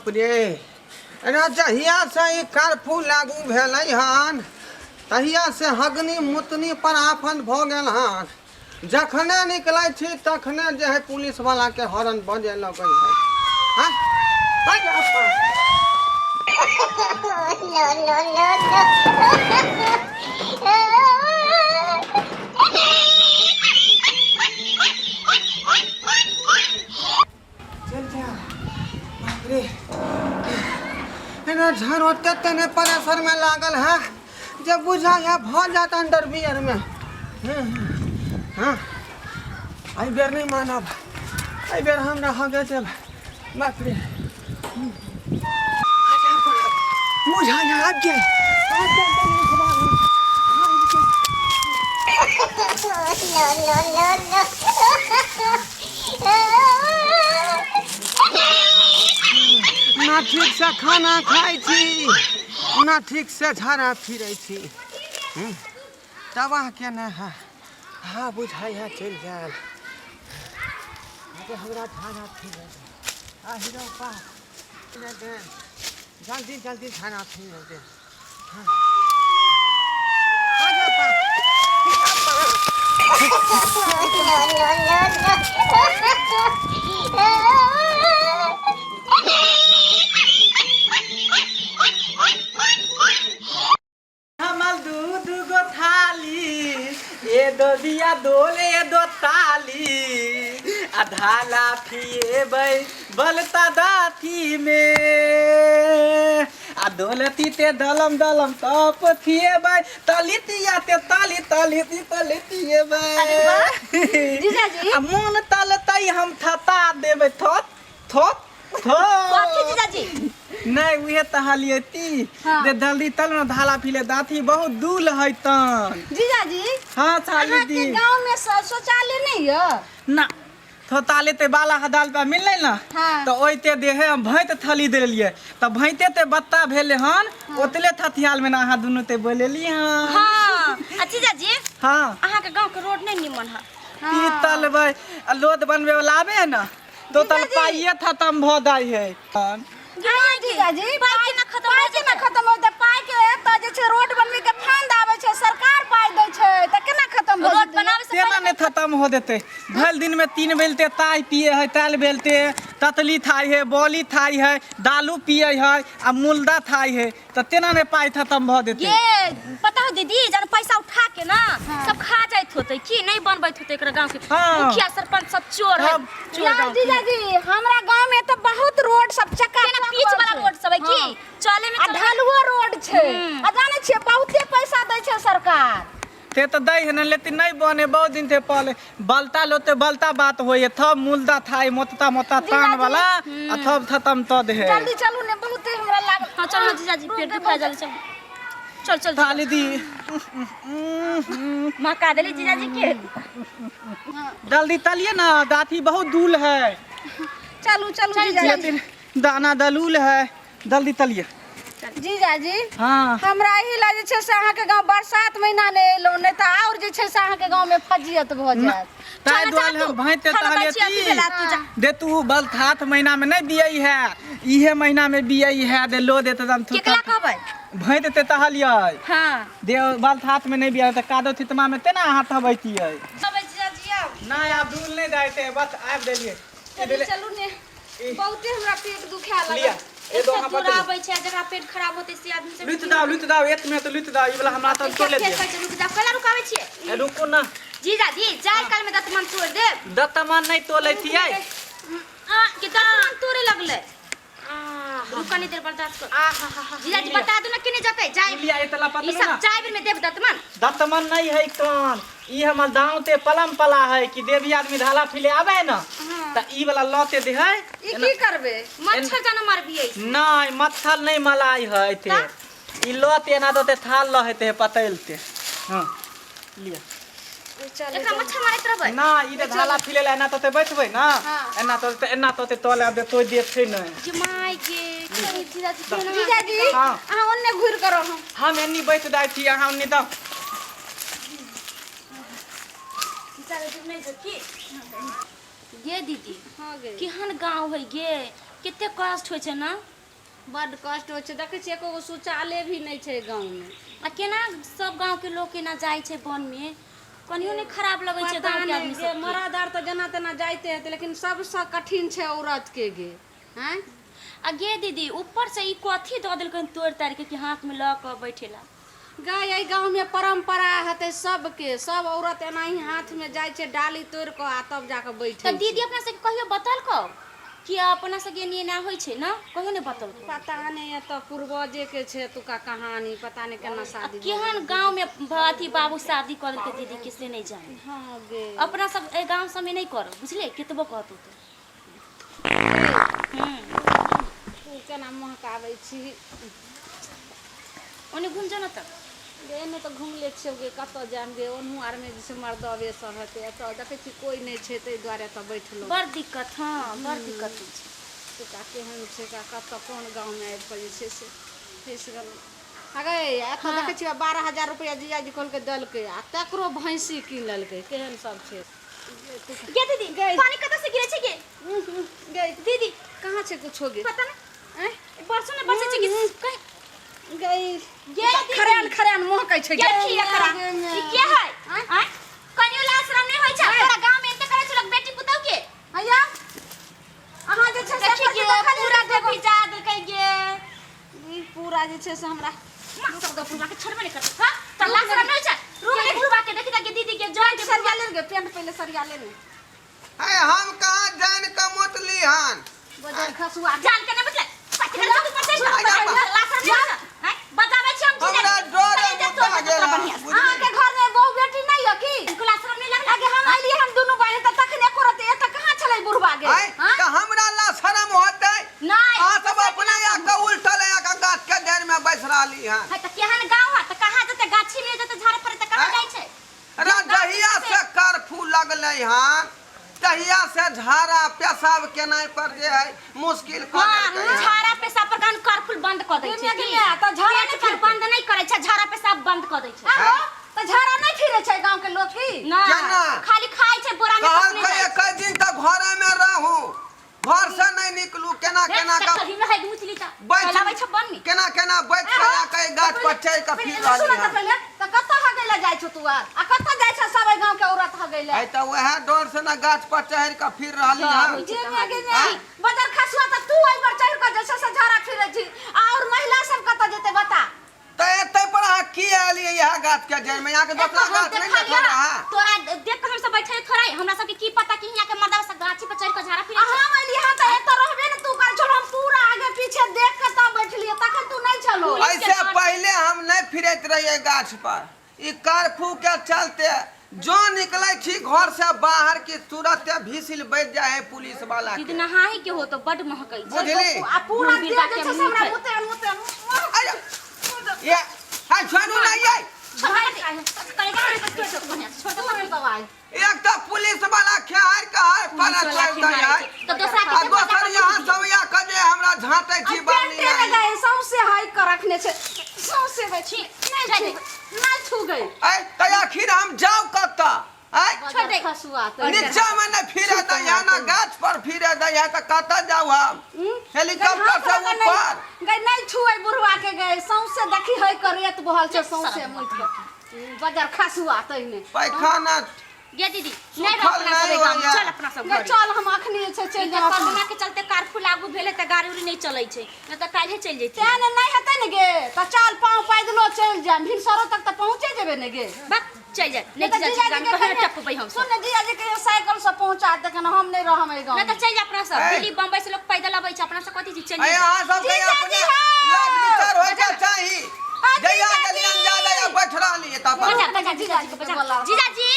बाप रे, एना जहियासँ ई कर्फ्यू लागू भेलै हन तहियासँ हगनी मुतनी पर आफत भऽ गेल हन। जखने निकलै छी तखने जे है पुलिसवलाके हॉर्न बजै लगै है। हाँ? अरे बाप। No, no, no, no. चल जा। बाप रे, एना झाड़ ओते तने परेशर में लागल है जब बुझा है भ जात अंडर बियर में। हाँ, एहि बेर नहीं मानब, एहि बेर हम रह गए देब। बाप रे, बुझा है आबि गेल, आबि गेल पुलिसवाला, आबि गेल। No, no, no, no. ना ठीक से खाना खाइ छी ना ठीक से झाड़ा फिरै छी। तबाह केने है। हाँ, बुझाइ है चलि जायल। अरे हमरा झाड़ा फिरै आ हीरो बाप, जल्दी जल्दी झाड़ा फिरै दे। हाँ। आ जा बाप। No, no, no, no. हमर दू दू गो थाली, ए दो दिया दोले दो ताली, आ धाला फिएबै बलता दाथी में, आ दोलती ते दलम दलम तप थिएबै, तलितिया ते ताली ताली ती तली थिएबै। जीजाजी। आ मोन तलतै हम थता देबै थोत थोत थोत। कथी जीजाजी? नहीं उहे तहलिए ती। हाँ। जे दल्दी तल न धाला पीले दाथी बहुत दूल है तन। जीजाजी, हाँ, साली अहाँ के दी। गांव में शौचालय नहीं है? ना थोताले ते बाला हदाल पे मिललै ना। हाँ। तो ओइते देहे हम भैंत थली देलिए त भैंते ते बत्ता भेले हन। हाँ। ओतले थथियाल में ना अहाँ दुनू ते बोलेली हन। हाँ। आ जीजाजी, हाँ। अहाँ के गांव के रोड नहीं निमन है। ती तलबै आ लोद बनबे वाला आबे है ना तो तल जीजाजी। पाइए खत्म भ जाय है। जीजाजी, पाइ केना खत्म पाइ केना खत्म होतै? पाइ के त जे छै रोड बनबै के फंड आबै छै, सरकार पाइ दै छै त केना खत्म भ रोड बनाबै से केना नहि खत्म हो देतै? भल दिन में 3 बेलते ताय पिए है, ताल बेलते ततली थाई है, बोली थाई है, दालू पिए है आ मुल्दा थाई है, त तेना नहि पाइ खत्म भ देतै? ये पता हो दीदी, जन पैसा उठा के ना सब खा जाइत होतै की नहीं बनबैत होतै एकरा गांव के। हाँ। मुखिया सरपंच सब चोर है, सब चोर ना गांव के। जीजाजी, हमरा गांव में तो बहुत रोड सब चक्का केना पीच वाला रोड सब है की? हाँ। चले में आ चले। ढलुओ रोड छै। आ जानै छियै बहुते पैसा दै छै सरकार। ते तो दै है ना, लेकिन नहीं बने बहुत दिन थे पहले। बलता लोते बलता बात होय है, थब मुल्दा थाई मोतता मोता तान वाला आ थब खत्म त दे है। जल्दी चलू ने, बहुते हमरा लागल। हां चल ना जीजाजी, पेट दुखा जल्दी चल चल चल। थाली दी। महका देली जीजाजी के। जल्दी तलिए ना, दाथी बहुत दूल है। चलू चलू जीजाजी। लेकिन दाना दलूल है, जल्दी तलिए। जीजाजी। हाँ। हमरा एहि ला जे छै से अहाँके गाँव बरसात महीना नहि एलहुँ, नहि तऽ आओर जे छै से अहाँके गाँव में फजियत भऽ जायत। ताहि चल, दुआरे चल हम तू। भैंते खाना तहले बची अथी ती। भेला, तू जा। दे तू बल थात महीना में नहीं बियई है, इहे महीना में बियई है, दे लो दे तदम थू। केकरा कहबै? भैंत ते तहलियै। हाँ। दे बल थात में नहीं बियई त कादो थितमा में तेना हाथ हबैतियै। कहबै जीजाजी आब। ना आब दूल नहीं जाइते, बस आबि देलियै। चलू, चलू ने, बहुते हमरा पेट दुखाए लागल। लिया, ए दो अहाँ दूर पकड़ियौ। आबै छै, जकरा पेट खराब होतै से आदमी सब। लुटि दाও, लुटि दाओ, एक मिनट लुटि दाओ, ई वाला हमरा तऽ तोड़ ले फेर दिअ। कहै छै रुकि जाओ, कैला रुकाबै छियै? ए, रुकू ना। जीजाजी, जाय काल में दतमन तोड़ देब। दतमन नहीं तोलै छियै। आ, के दतमन तोड़े लगलै। रुक कनी देर बर्दाश्त कर। जीजाजी बता दू ना केने जतै जाय। लिया, ए तला पतलू ई सब ना। जाय बेर में देब दतमन। दतमन नहीं है कान, ई हमर दांव ते पलम पला है कि देवी आदमी धाला फिले आवे है ना, त ई वाला लते दे है। ई की करबे? मच्छर जाना मारबियै। नहीं, मच्छर नहीं मलाई है एते। त? ई लते एना दोते थाल ल हेते पतैलते। हां, लिया। एकरा मच्छर मारैत रहबै? ना, ई जे धाला फिले ला एना तोते बैठबै ना, एना तोते एना तोते तोले आब तो देत छै नै। जे my के, कनी जीजाजी केना? जीजाजी, हाँ। अहाँ ओन्ने घुरि कऽ रहू। हम एन्नी बैठ जाइ छी, अहाँ ओन्नी दऽ। जीजाजी नहि जो की? गे दीदी, केहन गाँव है गे, कते कष्ट होइ छै ना? बड्ड कष्ट होइ छै देखै छियै एको गो शौचालय भी नहि छै गाँवमे आ केना सब गाँव के लोग केना जाइ छै वन में कनियो नहि खराब लगै छै पता गाँव के नहि आदमी गे सबके मरद आर तऽ जेना तेना जाइते हेतै लेकिन सबसँ कठिन छै औरतके गे आँय आ गे दीदी ऊपर से ई कथी दऽ देलकै तोड़ि ताड़ि के कि हाथ में लऽ कऽ बैठेला गै एहि गाँवमे परम्परा हेतै सबके सब औरत एनाही हाथमे जाइ छै डाली तोड़ि कऽ आ तब जाकऽ बैठै तऽ दीदी अपना सबके कहियो बतलकौ कि अपना सबके एनी एना होइ छै ने कहियो नहि बतलकौ पता नहि एतऽ पूर्वजेके छै एतुका कहानी पता नहि केना शादी केहन गाँवमे अथी बाबू शादी कऽ देलकै दीदी के से नहि जाने हँ गे अपना सब एहि गाँव सबमे नहि करब बुझलियै केतबो कहतौ तऽ तू केना महकाबै छी ओने घुम जाउ ने तऽ गे एने तऽ घुमले छियौ गे कतऽ जायब गे ओनहु आरमे जे छै मर्दबे सब हेतै एतऽ देखै छी कोइ नहि छै ताहि दुआरे एतऽ बैठलहुँ बड़ दिक्कत हँ बड़ दिक्कत होइ छै एतुका केहन छै का कतऽ कोन गाँवमे आबि कऽ जे छै से फँसि गेलहुँ अगे एतऽ देखै छियै 12,000 रुपैआ जीजाजी कहलकै देलकै आ तकरो भैंसी कीन लेलकै केहन सब छै गे दीदी पानी कतऽ से गिरै छै गे गे दीदी कहाँ छै कुछो गे पता नहि आँय बरसो ने बरसै छै कि कहीं गई गे दीदी खरान खरान महकै छै गे की एकरा ई के है आँय कनियो लाज शरम नहि होइ छै तोरा गाँव में एते करै छै लोग बेटी पुतहु के हैया अहाँ जे छै से देखी गे पूरा देह भिजा देलकै गे ई पूरा जे छै से हमरा माँ सब बुढ़वा के छोड़बे नहि करतै हां तोरा लाज शरम नहि होइ छै रूम नहि बुढ़वा के देखी त गे दीदी के जॉइन के सरिया ले गे पेंट पहिले सरिया ले ने है हम कहाँ जान के मोतली हन बजर खसुआ जान के नहीं बतले पति के तू पसै आ जा बा। लाज शरम नहीं होइ छै हैं बताबै छी हम हमरा डर मोता गेल बुझली अहाँके घर में बहु बेटी नहीं है की इनको लाज शरम नहीं लगला आगे हम अइलियै हम दुनू बहिन तऽ तखन एको रत्ती एतऽ कहाँ छलै बुढ़वा गे आँय, तऽ हमरा ला शरम होतै नहीं अहाँ सब अपने आके उल्टल आके गाछ के जड़ में बैस रहली हन है तऽ केहन गाँव है तऽ कहाँ जेतै गाछी में जेतै झाड़े फड़े तऽ कहाँ आँय? जाइ छै रा जहिया से कर्फ्यू लगलै हन तहिया से झाड़ा पेशाब केनाइ पर जे है मुश्किल कऽ हाँ देलकै हन। झाड़ा पेशाब पर कान कर्फ्यू बंद कऽ दै छै गे, की? गे, तऽ झाड़ा पेट पर बंद नहि करै छै झाड़ा पेशाब बंद कऽ दै छै आहो तऽ झाड़ा नहि फिरै छै गाँव के लोक की नहि केना? खाली खाइ छै बोरा में कसने कहलकै जाइ छै एक दिन तऽ घरे में रहू घर से नहीं निकलू केना केना देख, का कहीं में है मुचली त बैठ चलाबै छै बन में केना केना बैठ के आके गाछ पर चढ़ के फिर सुन रहली तऽ हन पहिले तऽ कतऽ हगै लए जाइ छौ तू आर आ कतऽ जाइ छौ सब एहि गाँव के औरत हगै लए है तऽ वएह डर से ना गाछ पर चढ़ के फिर रहली हन जे मे गे ने बजर खसुआ तऽ तू एहि पर चढ़ि कऽ जे छै से झाड़ा फिरै छी आ और महिला सब कतऽ जेतै बता तऽ एते पर अहाँ की एलियै इएह गाछ के जड़ में यहाँ के दोसरा हम गाछ नहीं देखलियै देखल अहाँ तोरा देख के हम सब बैठे थोड़ा हमरा सबके की पता कि हियां के मर्दा सब गाछी पर चढ़ के झाड़ा फिरै आ छै हम एलियै हँ तऽ एतऽ रहबे ने तू करै छल हम पूरा आगे पीछे देख कऽ तब बैठलियै तखन तू नहि छलो पुलिस के ऐसे डर। पहले हम नहीं फिरैत रहिए गाछ पर ई कर्फ्यू के चलते जो निकले छी घर से बाहर की तुरंत भीसिल बैठ जाए है पुलिस वाला दीदी के नहाही के हो तो बड महकै छै बुझली आ पूरा बुढ़ देह जे बिरबा छै से हमरा के मुते मुते अरे ये हाय छोड़ू ना ये छोड़ दे करेगा बढ़िया से छोड़ दे पूरी दवाई एक तो पुलिस वाला खेहार के हर पर पुलिस वाला चल खेहार है छै। तऽ दोसरा के आ से बचा दोसर कऽ यहाँ दियौ। सब या के जे हमरा झाँटै छी बानी पेंटे में गए सौंसे हाई के रखने छै सौंसे गए छी, नहीं जाय छू दे। नहीं छू गई ऐ तऽ आखिर हम जाउ कतऽ ऐ छोड़ दे। खसुआ तऽ नीचा में नहीं फिरे दै है ना गाछ पर फिरे दै है तऽ कतऽ जाउ हम हेलीकॉप्टर से ऊपर गई नहीं छुए बुढ़वा के गए सौंसे देखी है के रेत बहल छै सौंसे मुठ के बजर खसुआ तहिने पैखाना गे दीदी नहीं रह सुखल अपना सब नहीं गाँव में, होइए। चल अपना सब गई घरे। चल हम अखनी जे छै चलि ई तऽ जाउ कोरोना के चलते कर्फ्यू लागू भेलै तऽ गाड़ी उड़ी नहि चलै छै नहि तऽ काल्हे चलि जैतियै तें ने नहीं हेतै ने गे तऽ चल पाँव पैदलो चलि जायब भिनसरो तक तऽ पहुँचे जेबै ने गे बक चलि जाय नहि नहि तऽ तऽ जीजाजी के कहियो कहियो टपबै हम सुन ने जीजाजी कहियो साइकिल से पहुँचा देतै ने हम नहि रहब एहि गाँव नहि तऽ चलि जा अपना सब ऐ। दिल्ली बम्बई से लोग पैदल अबै छै अपना सब कथी छी चलि ऐ जा अहाँ सबके जीजाजी अपने हौ। लाज विचार होइके चाही आ, जहिया जीजाजी। गेलियन जादा बैठ रहली तब बजा बजा जीजाजी के बजा बोला। जीजाजी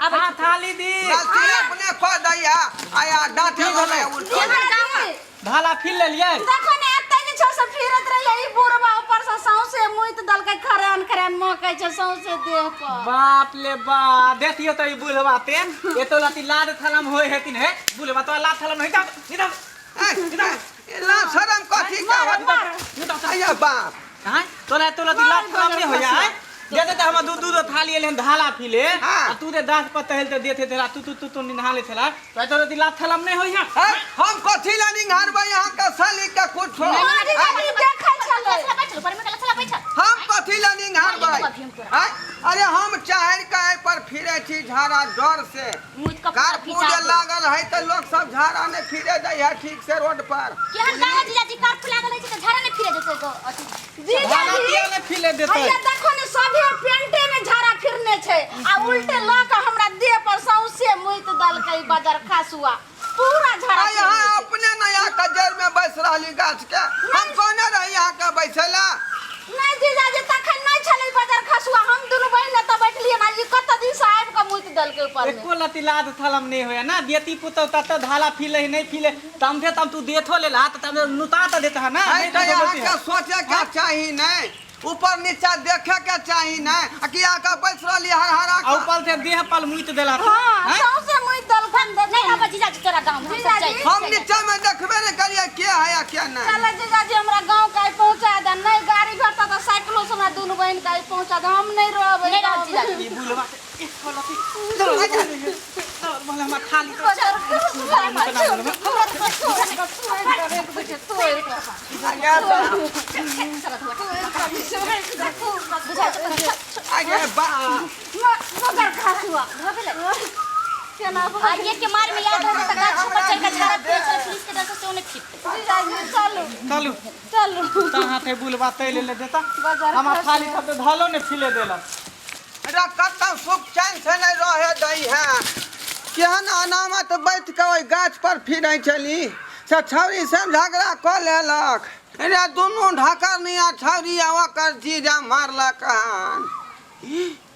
आबै हाँ थाली दी गलती अपने कऽ दैया आया डांटे वाला उल्टो केहन गाँव है धाला फिर लेलियै देखो ने एते जे छै से फिरत रहियै ई बुढ़वा ऊपर से सौंसे मुइत देलकै खरान खरान महकै छै सौंसे देह पर बाप ले बा देखियो तो ई बुढ़वा ते एतो लती लाद थलम होय हेतिन हे बुढ़वा तो लाद थलम नहीं तब नहीं तब ला शरम कथी के होत आया बाप हां तोरा तोरा ती लाद थलम नहीं होया है दे दे हम दू दू दो थाली एले धाला फिले हाँ। आ तू दे दास पर तहल ते देथे थेला तू तू तू तू निहाले थेला तो तोरा ती लाद थलम नहीं होया है, हम कथी ला निहारबै अहाँ के साली के कुछो जीजाजी झाड़ा डर से। मुइत कऽ पूरा कारफू फिचा जे देत। लागल है तऽ लोक सब झाड़ा नहि फिरे दै है ठीक से रोड पर। केहन गाँव है जीजाजी, कारफू लागल है तऽ झाड़ा नहि फिरे देतै गो अथी। जीजाजी झाड़ा किया नहि फिरे देतै? हैया देखो ने सभे पेंटे में झाड़ा फिरने छै आ उल्टे लऽ कऽ हमरा देह पर सौंसे मुइत देलकै बजर खासुआ पूरा झाड़ा आ यहाँ फिरने छै। अपने नया के जड़ में बैस रहली गाछ के, हम कहने रही यहाँ के बैसेला। नहीं जीजाजी तखन नहीं छलै बजर खसुआ, हम दुनू बहिन एतऽ बैठलियै ना, ई कत दिन से आबि कऽ मुइत देलकै ऊपर में। एको लती लाद थलम नहीं होया ना, बेटी पुतौ तत धाला फिले नहीं फिले तमथे तम तू देथो ले ला त तम नुता त देता है ना। है नहीं तऽ तो यहाँ गलती के है। सोचे के चाही नहीं, ऊपर नीचा देखे के चाही नहीं, आ कि यहाँ के बैस रहली हर हरा आ के। ऊपर से देह पर मुइत देला तू, हाँ हैं? सौंसे मुइत देलखन। नहीं रहबै जीजाजी तोरा गाँव में, हम सब जीजाजी। जाइ। हम नीचा में देखबे नहीं करिए के है या के नहीं। चल जीजाजी हमरा गाँव के आइ पहुँचा दे, नहीं गाड़ी भेटत तऽ साइकिलो से हमरा दुनू बहिन के आइ पहुँचा दे, हम नहीं रहबै नहीं रहब गाँव में। जीजाजी। ई बुलवा के एको लती बोले हमरा थाली तो बजर खसुआ आगे बा बजर खसुआ केना आ ये के मार में याद रहतै तऽ गाछ पर चढ़ि कऽ झाड़ा फिरै छलै, पुलिस के डर से सेहो नहि फिरतै। जीजाजी चलू चलू चलू ता हाथे बुलवा तै ले ले देता बजर हमरा खसुआ। थाली सब तो धालो ने फिले देला। रे कतौ सुख चैन से नहीं रहे दै है, केहन अनामत बैठ के ओहि गाछ पर फिरै छली से छौरी से झगड़ा कऽ लेलक। रे दुनू ढकरनिया छौरी आ ओकर जीजा मारलक हन।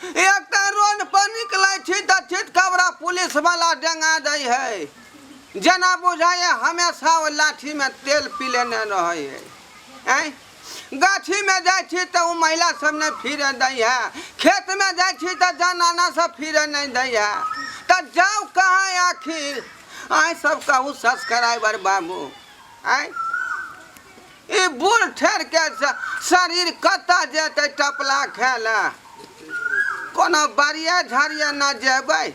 एक तऽ रोड पर निकलै छी तऽ छिटकबरा पुलिस वाला डेंगा दै है, जेना बुझाइए हमेशा ओ लाठी में तेल पी लेने रहै है। आँय गाछी में जाइ छी तऽ ओ महिला सब नहि फिरे दै है, खेत में जाइ छी तऽ जनाना सब फिरे नहि दै है, तऽ जाउ कहाँ आखिर? आँय सब कहू सब्सक्राइबर बाबू, आँय ई बूढ़ ठेर के शरीर कतऽ जेतै टपला खाय लए? कोनो बाड़िए झाड़िए न जेबै,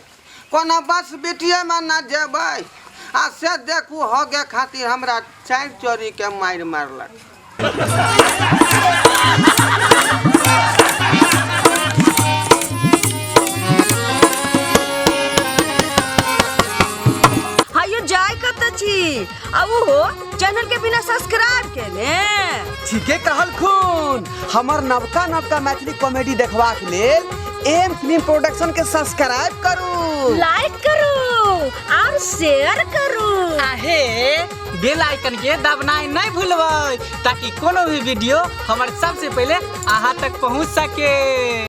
कोनो बस बिटिएमे न जेबै, आ से देखू होगे खातिर हमरा चारि चोरी के मारि मारलक। हायो जाय कत छी आ उहो चैनल के बिना सब्सक्राइब केने। ठीके कहलखुन, हमर नवका नवका मैथिली कॉमेडी देखबाक लेल एम फिल्म प्रोडक्शन के सब्सक्राइब करू, लाइक करू और शेयर करू। आहे बेल आइकन के दबनाइ नहीं भूलबै ताकि कोनो भी वीडियो हमर सबसे पहले अहाँ तक पहुँच सके।